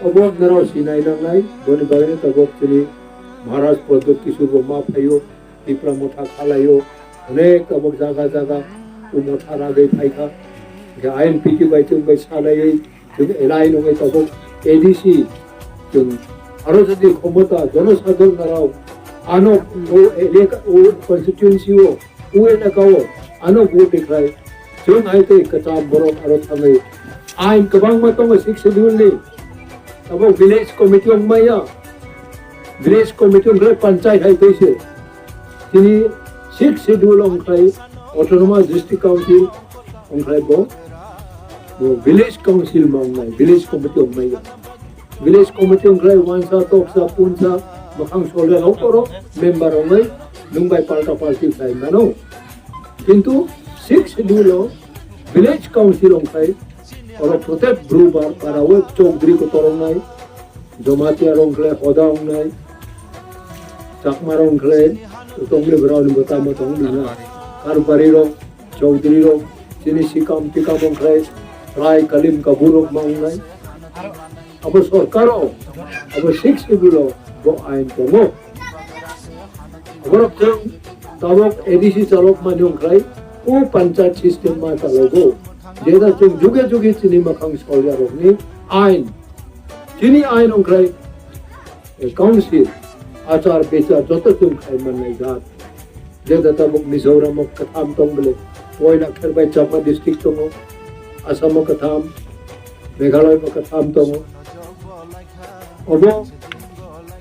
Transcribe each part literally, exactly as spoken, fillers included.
Obo norok sinai nangnai, boni bagwi tabok chini Maharaj Pradyot Kishore bo ma phaio, Tipra Motha khalaio, onek tabok jaga jaga o motha ragwi phaikha. Hwnkhe I N P T bai chwng bai sanaiwi chwng elai nungwi tabok A D C chwng aro jodi khomota jonosadharon narao ano o eleka o constituency o o elaka o ano vote khlai chwng hai tei kwcham borok aro thangwi ain kwbangma tongo six schedule ni. Abo village committee wng maya, village committee wng khlai panchayat hai tei se. Tini six schedule wng khlai autonomous district council wng khlai bo, bo village council ma wng nai, village committee wng maya. Village committee wng khlai wansa, toksa, punsa, mwkhang solya rok oro member wngwi nwng bai palta palti khlai mano. Kintu six schedule o village council wng khlai oro protek bru ba para o chowdhury kotor wng nai, Jamatia rok wng khlai hoda wng nai, Chakma rok wng khlai tongmani borok ni bwtamo tong nai, Karbari rok, Chowdhury rok, chini sikam tikam wng khlai Rai Kalim Kabur rok ma wng nai. Abo sorkar o, abo six schedule o bo ain tongo. Aborok chwng tabok A D C chalok mani wng khlai o panchayat system ma chalogo. Jeda chwng juge juge chini mwkhang solya rokni ain. Chini ain wng khlai, eh, council, achar bichar joto chwng khai mannai jat. Jeda tabuk Mizoram o kwtham tong bole, poila kherbai Chakma district tongo, Assam o kwtham, Meghalaya bo kwtham tongo. Obo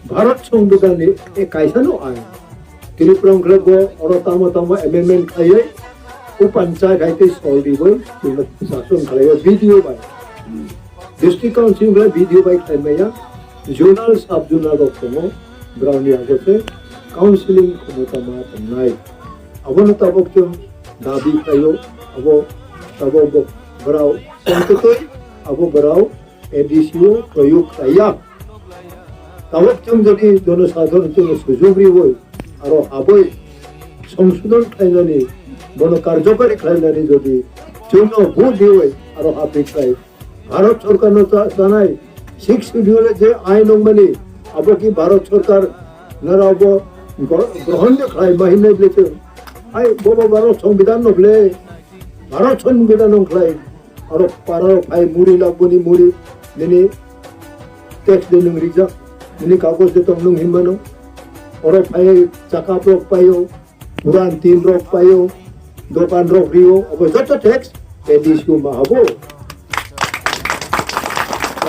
Bharat Songbidan ni e kaisa no ain. Tripura wngkhe bo oro tamo tamo amendment khaiwi o panchayat hai tei sol riwi chwngno sasong khlaio B D O bai. District Council wngkhe B D O bai khlai maya. Zonal, sub zonal rok tongo, borokni yago se counseling khomota ma tongnai. Abono tabok chwng dabi khlaio, abo tabok bo-, borok songkotwi abo borok A D C o proyog khlaiya. Tabok chwng jodi jonosadharon chwngno sujog riwi aro habwi songsodhon khlainani, bono karjokari khlainani jodi chwngno vote riwi aro habwi khlai Bharat Sorkar no cha-, chanai six schedule je ain wngmani, abo ki Bharat Sorkar nara bo gro-, grohon de khlai ma hinwi bwle chwng. Ai bobo Bharat Songbidan no bwle, Bharat Songbidan no khlai. Aro para rok phai muri lagboni muri, nini tax de nwng rijak, nini kagoj de tong nwng hinmano. Oro phai chakap rok paio, puran tin rok paio, dokan rok rio, abo joto tax A D C o ma habo.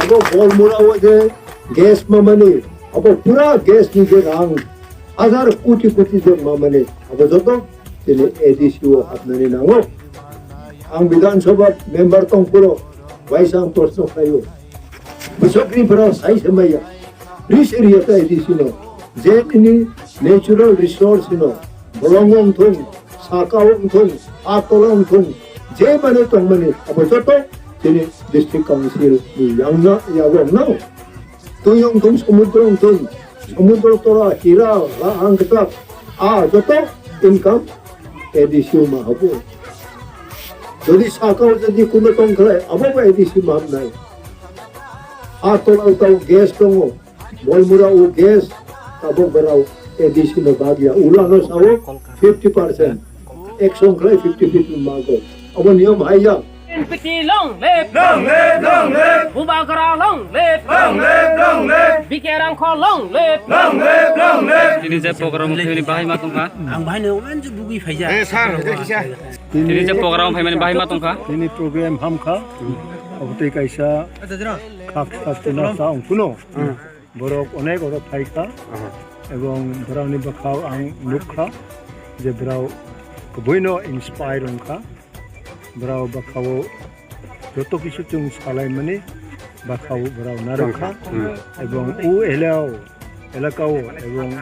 Abo Bormura o je gas mamani, abo pura gas ni je rang hajar koti koti je mamani, abo joto chini A D C o hapnani nango. Ang Bidhan Sabha member tong phuru waisa ang proshno khlaio. Bwswkni borok sai se maya. Ri se riya ta A D C no. Je nini natural resource no, bolong wng thung, saka wng thung, atola wng thung, je mane tong mani, abo joto chini district council ni yangna yago wng nao. Twi wng thung, somudro wng thung, somudro tora, hira, ra, ang kwchak, a joto income A D C o ma habo. Jodi saka o jodi kuno tong khlai, abo bo A D C ma hamnai. A tola o tao gas tongo, Bormura o gas, tabok berao A D C no bagya, ulano sao fifty percent, action khlai fifty fifty mago. Abo niyom hai ya. N P T long live! Long live, long live! Bubagra long live! Long live, long live! B K Rangkho long live! Long live, long live! Tini je program khaimani bahai ma tongkha? Ang bahai no man ju bugui phaija. Eh, sir, kisa. Tini je program khaimani bahai ma tongkha? Tini program hamkha. Obotwi kaisa khak khak tuna sa ongkuno. Borok onek oro phaikha. Aha. Ebong borokni bwkhao ang nukha je borok kwbwino inspire wngkha. Borok bwkhao joto kisu chwng salaimani bwkhao borok narwkha. Wngkha. Hmm. Ebong o elao, elakao ebong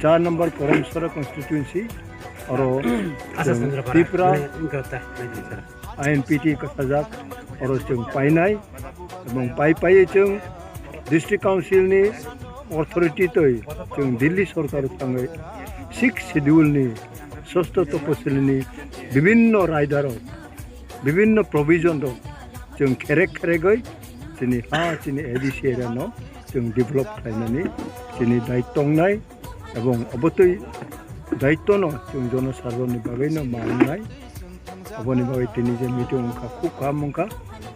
char number Karamsora constituency oro Asa chwng Sandrapara. Tipra Nai, wngkha ta, nai, wngkha ta. I N P T kwchajak oro chwng painai, ebong pai paiwi chwng District Council ni authority twi chwng Delhi sorkar thangwi sixth schedule ni sosto toposili ni bibinno raida rok, bibinno provision rok chwng kherek kheregwi Chini ha, chini A D C area no chwng develop khlainani chini daityo tongnai, ebong obotwi daityo no chwng jono sarjoni bagwi no ma wngnai. Aboni bagwi tini je meeting wngkha, khub kaham wngkha.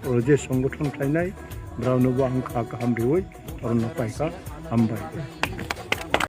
Oro je songgothon khlainai, borokno bo ang kha kaham riwi, oro no paikha, hambai.